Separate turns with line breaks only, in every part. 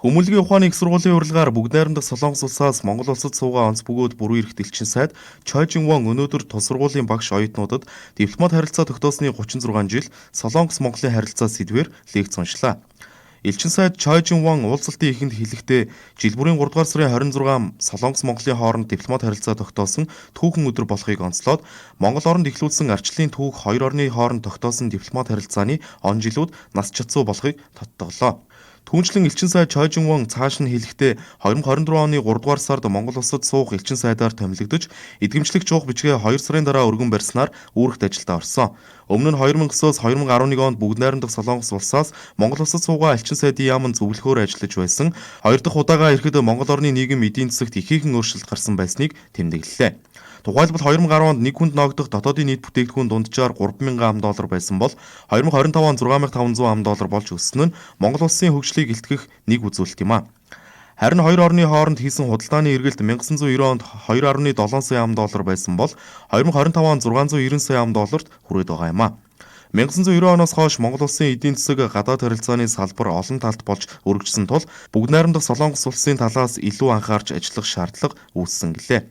Хүмүүлгийн ухааны их сургуулийн урилгаар Бүгд найрамдах Солонгос улсаас Монгол улсад суугаа онц бөгөөд бүрэн эрхт элчин сайд Чой Жин Вон өнөөдөр тус сургуулийн багш оюутнуудад дипломат харилцаа тогтоосны 36 жил Солонгос Монголын харилцаа сэдвээр лекц уншлаа. Элчин сайд Чой Жин Вон уулзалтын эхэнд хэлэхдээ жил бүрийн 3 дугаар сарын 26 Солонгос Монголын хооронд дипломат харилцаа тогтоосон түүхэн өдөр болохыг онцлоод Монгол оронд эхлүүлсэн арчлалын түүх хоёр орны хооронд тогтоосон дипломат харилцааны он жилүүд нас чацуу болохыг тодтоглоо. Түүнчлэн элчин сайд Чой Жин Вон цааш нь хэлэхдээ 2024 оны 3 дугаар сард Монгол улсад суух элчин сайдаар томилогдож эдгэмшлэх жуух бичгээ 2 сарын дараа өргөн барьснаар үүрэгт ажилдаа орсон. Өмнө нь 2009-оос 2011 онд Бүгд найрамдах Солонгос улсаас Монгол улсад суугаа элчин сайдын яаман зөвлөхөөр ажиллаж байсан. Хоёр дахь удаага ирэхэд Монгол орны нийгэм эдийн засагт ихээхэн өөрчлөлт гарсан байсныг тэмдэглэлээ. Тухайлбал 2010 онд нэг хүнд ноогдох дотоодын нийт бүтээгдэхүүн дунджаар 3000 ам доллар байсан бол 2025 онд 6500 ам доллар болж өссөн нь Монгол улсын хөгжлийг илтгэх нэг үзүүлэлт юм а. Харин хоёр орны хооронд хийсэн худалдааны эргэлт 1990 онд 2.7 сая ам доллар байсан бол 2025 онд 690 сая ам долларт хүрээд байгаа юм а. 1990 оноос хойш Монгол улсын эдийн засаг гадаад харилцааны салбар олон талт болж өргөжсөн тул Бүгд найрамдах Солонгос улсын талаас илүү анхаарч ажиллах шаардлага үүссэн гэлээ.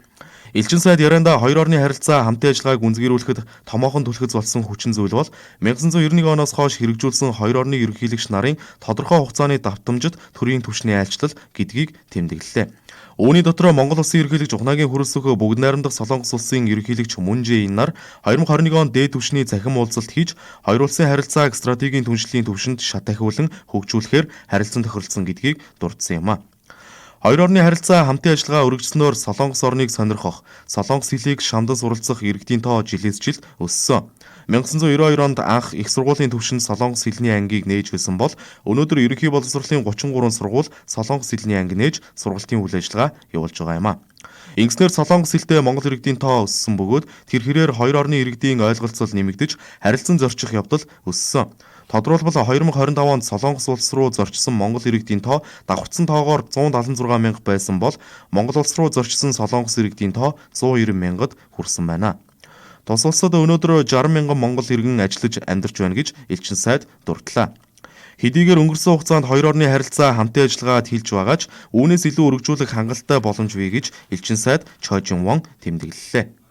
Элчин сайд яриандаа хоёр орны харилцаа хамтын ажиллагааг гүнзгийрүүлэхэд томоохон түлхэц болсон хүчин зүйл бол 1991 оноос хойш хэрэгжүүлсэн хоёр орны ерөнхийлөгч нарын тодорхой хугацааны давтамжит төрийн түвшний айлчлал гэдгийг тэмдэглэлээ. Үүний дотроо Монгол улсын ерөнхийлөгч Ухнаагийн хөрөлсөх Бүгд найрамдах Солонгос улсын ерөнхийлөгч Мун Жэ Ин нар 2021 онд дээд түвшний цахим уулзалт хийж хоёр улсын харилцааг стратегийн түншлэлийн түвшинд шат ахиулан хөгжүүлэхээр харилцан тохиролцсон гэдгийг дурдсан юм а. Хоёр орны харилцаа хамтын ажиллагаа өргөжснөөр Солонгос орныг сонирхох, Солонгос хэлийг шамдан суралцах иргэдийн тоо жилээс жилд өссөн. 1992 онд анх их сургуулийн түвшинд Солонгос хэлний ангийг нээж байсан бол өнөөдөр ерөнхий боловсролын 33 сургууль Солонгос хэлний анги нээж сургалтын үйл ажиллагаа явуулж байгаа юм а. Ингэснээр Солонгос хэлтэй Монгол иргэдийн тоо өссөн бөгөөд тэр хэрээр хоёр орны иргэдийн ойлголцол нэмэгдэж харилцан зорчих явдал өссөн. Тодорхойлбол 2025 онд Солонгос улс руу зорчсон Монгол иргэдийн тоо давхарцсан тоогоор 176 мянга байсан бол Монгол улс руу зорчсон Солонгос иргэдийн тоо 190 мянгад хүрсэн байна. Тус улсад өнөөдөр 60 мянган монгол иргэн ажиллаж амьдарч байна гэж элчин сайд дурдлаа. Хэдийгээр өнгөрсөн хугацаанд хоёр орны харилцаа хамтын ажиллагаа тэлж байгаа ч үүнээс илүү өргөжүүлэх хангалттай боломж бий гэж элчин сайд Чой Жин Вон тэмдэглэлээ.